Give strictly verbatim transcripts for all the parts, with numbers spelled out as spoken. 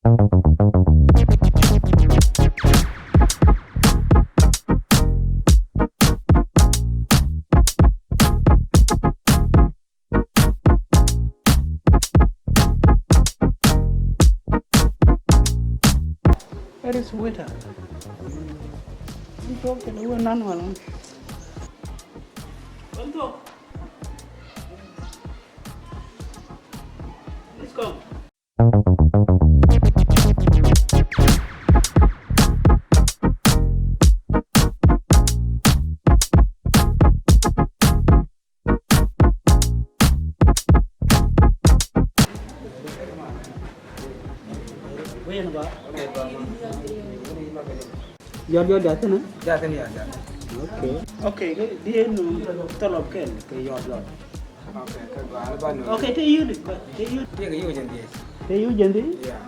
Where is waiter? Don't talk to the woman. Don't talk. Please come. Yɔt yɔt ja̱thi̱n ɛ? Ja̱thi̱n ya ja̱thi̱n. Okay. Okay, kɛ diɛ nu tɔlɔp kɛl kɛ yɔt yɔt. Okay, kɛ gɔaa ni ba nu. Okay, te yut, te yut. Tiek yut jɛn diɛ. Te yut jɛn diɛ? Yeah.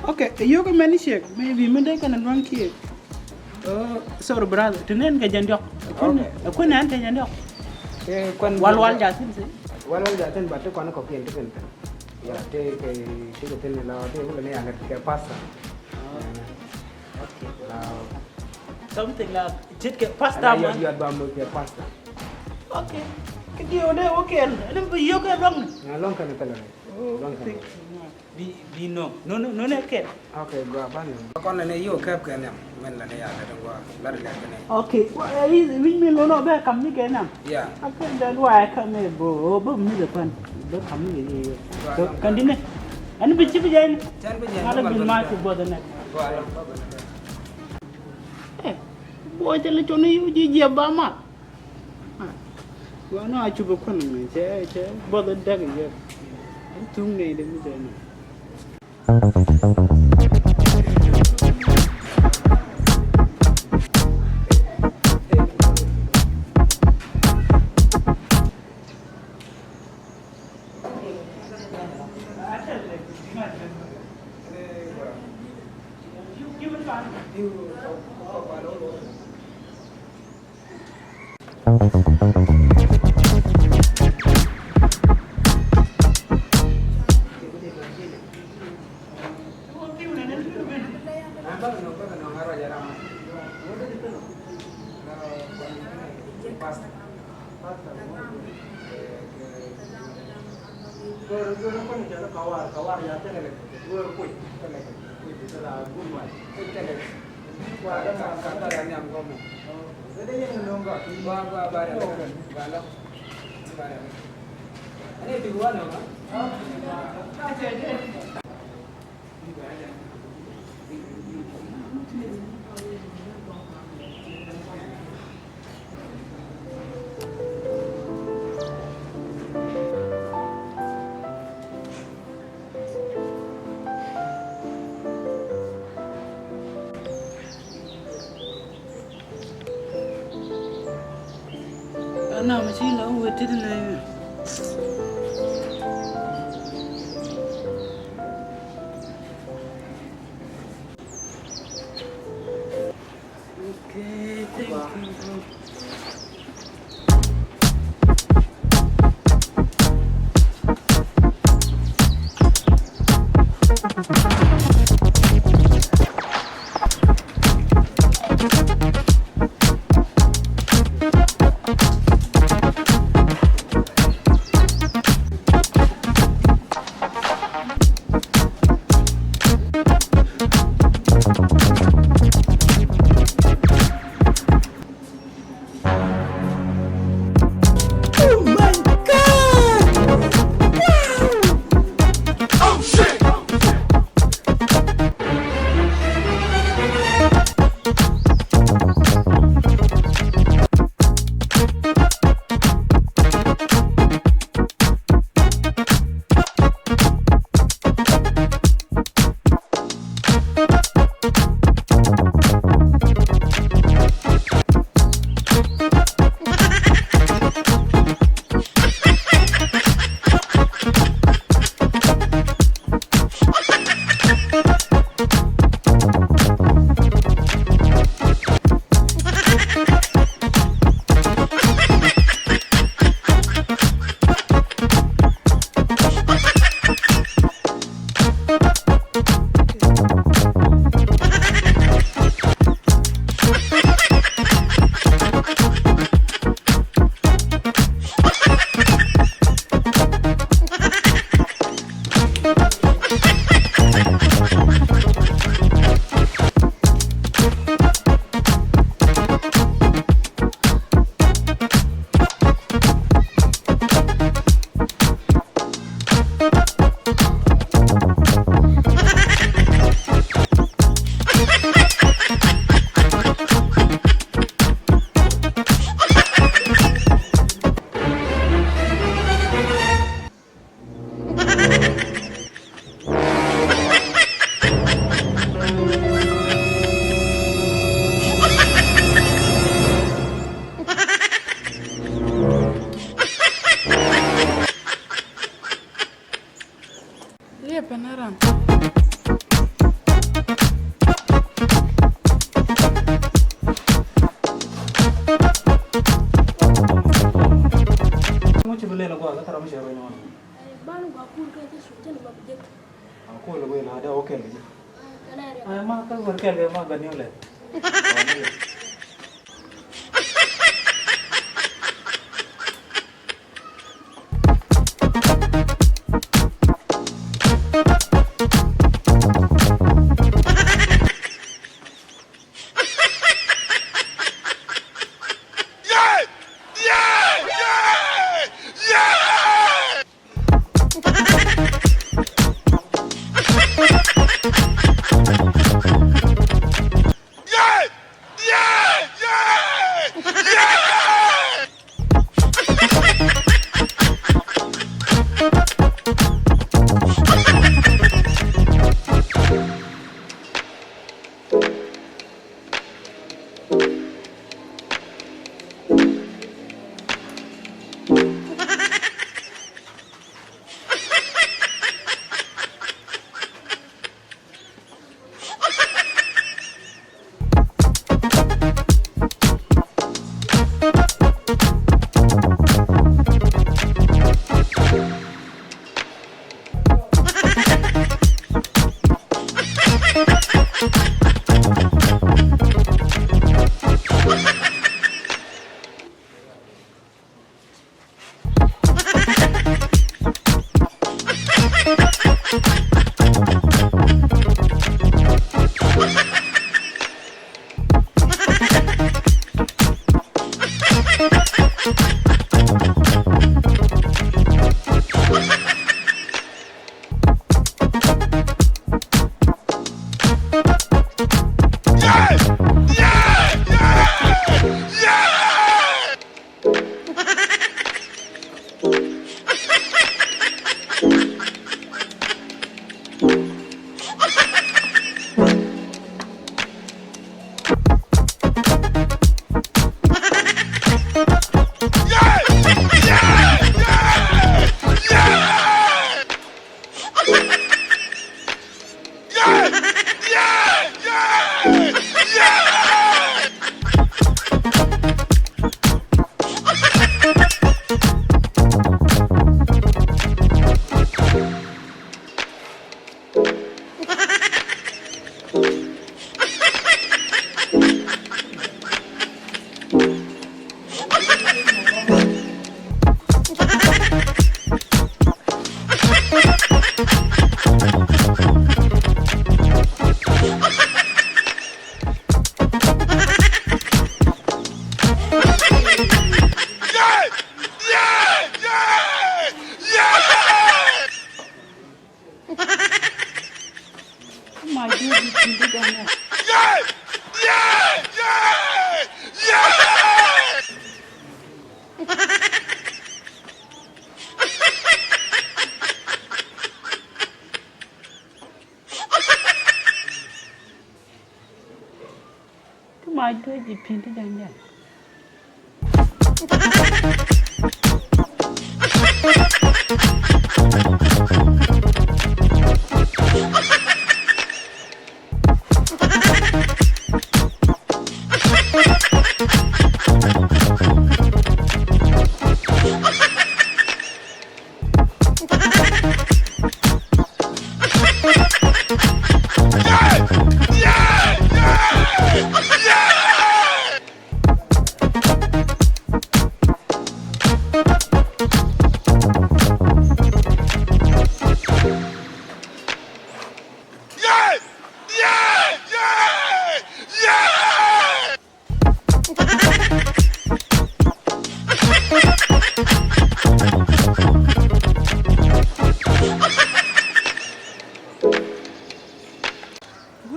Okay, yuk mɛn ciek, maybe mi dee kɛn a luaŋ kiɛ. Oh, sorry brother, te nɛn kɛ jɛn diɔk. Okay. Ɛ kuɛn nɛn kɛ jɛn diɔk. Te kuɛn wal wal ja̱thi̱n si. Wal wal ja̱thi̱n, but te kuan kɔkiɛn te kɛn kɛn. Ya, te kɛ, te kɛ thi̱n la, te wulɛ ni alɛ kɛ pasta. Oh. Okay. Something like, ce̱tkɛ pasta man. Yɔt ba moc kɛ pasta. Okay. Kɛ diɛ wä dee wä kɛn. Ɛn bi yök kɛ luaŋ ni. Ya, luaŋ kɛn kɛ lɛ. Oh, luaŋ kɛn. Thank you. Bi, bi nɔ. Nɔ, nɔ, nɔ nɛ kɛn. Okay, gua ba nɔ. Kɔn lɛ ni yök kɛp kɛ nɛm. Mɛn lɛ ni ya lɛ ni gua. Lat lɛ kɛ ni. Okay. Wi̱c mi lo̱n ɔ bɛ kam ni kɛ nɛm. Yeah. Okay, that why I come here, bro. Bä mi lɛ pan. Bä kam ni kɛ yɛ. Kɛn di ni. Ɛn bi ci bi jɛ ni. Cɛn bi jɛ ni. Ŋa̱t bi ma ci bɔth ni. Eh, buɔy thilɛ cɔn i̱ ji̱ jiɛp ba mat. Gua nɔ a cup ɛ kuän mɛ cɛ cɛ bɔth ɛ däk ɛ yɛ. Thuŋ nɛy dee mi cɛ nɔ. Ana machine la wet ti na. Okay, thank you, bro. Oh my God! Wow! Oh shit! Liepɛ ni ran. Ŋu ci bi lɛl a gua̱a̱th kä thara mi cɛ rɔ nyɔɔn. Ban gua kul kɛ ti suk jɛn ba bi jek. A kul wei la da o kɛl kɛ jek. Kɛn a riɛk. Ay ma kä wär kɛl kɛ ma bɛ niw lɛ. Ti ma duec ji̱ pi̱n ti da̱ŋ jɛ.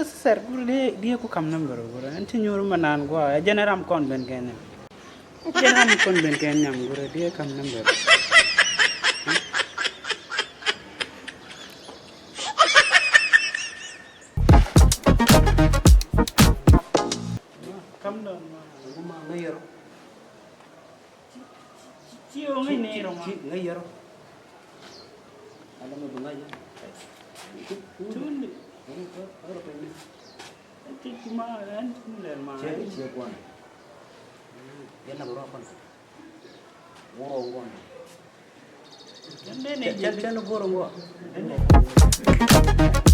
Sir, gurɛ diɛ, diɛ ku kam number gurɛ. Ɛn ti nyuur ma naan gua. Ɛ jɛn ram kɔn ben kɛ nyam. Jɛn ram kɔn ben kɛ nyam gurɛ, diɛ kam number. Kam dɔn ma. Guma ŋa yɛrɔ. Ci, ci, ci, ci, o ŋa yɛrɔ ma. Ci, ŋa yɛrɔ. Ala ma bi ŋa yɛrɔ. Tundi. Ŋa yɛrɔ, ŋa yɛrɔ pɛn ni. Ti, ti ma, ɛn ti mi lɛl ma. Ciɛ, ciɛ guan. Yɛn na bi rɔ kɔn. Wuro guan. Ɛn ne ne. Ciɛ, ciɛ, ciɛ ni goro guan. Ɛn ne.